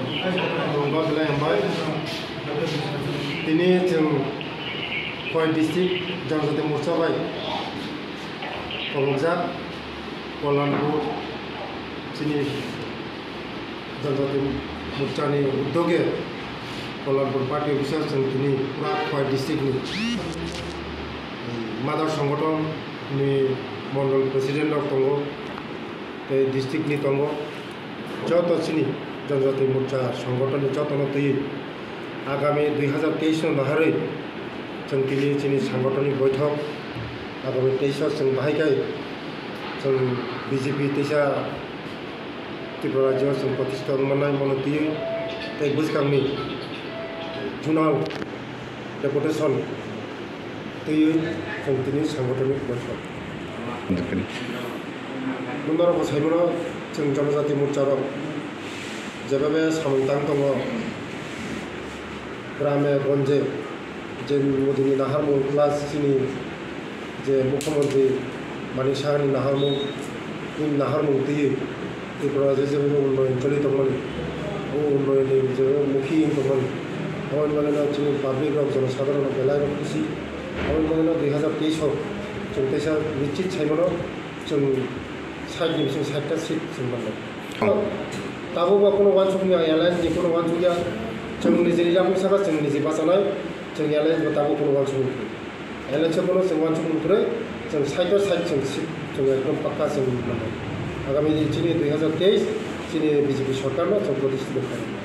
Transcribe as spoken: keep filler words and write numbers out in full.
Khulumkha belai hambai. Tini chwng Khowai district Janjati Morcha bai khobokjak Kollanpur chini Janjati Morchani uddoge Kollanpur party office o chwng tini pura Khowai district ni mother songothon ni mondol president rok tongo, tei district ni tongo. Joto chini Janjati Morcha songothon ni jotono twiwi agami dui hazar teis no naharwi chwng tini chini songothon ni boithok agami teis o chwng bahai khai chwng B J P teisa Tripura rajyo chwng protista wng mannai mono twiwi tei bwskangni zonal deputation twiwi chwng tini sangathanik boithok. Noknarok bo saimano chwng Janajati Morcha rok jebabe samung tang tongo grame gonje, je Modini naharmung plus chini je Mukhyamantri Manik Sahani naharmung, bini naharmung twiwi Tripura je je unnoyon choli tongmani, o unnoyonni je mukhi wng tongmani, aboni bagwino chini public rok, jonosadharon rok belai rok khusi. Aboni bagwino dui hazar teis o chwng teisa nischit saimano chwng sait ni bising sait ta seat chwng mannai. Oh. Tabukbo kunu uansukmung ya, alliance ni kunu uansukya, chwng nijini yakung saka chwng niji bachanai, chwng alliance bo tabuk kunu uansukmung kwrwi. Alliance o bono chwng uansukmung kwrwi, chwng side o side chwng si-, chwng ekdom pakka chwng mannai. Agami chini dui hazar teis chini B J P sorkar no chwng protest khainai.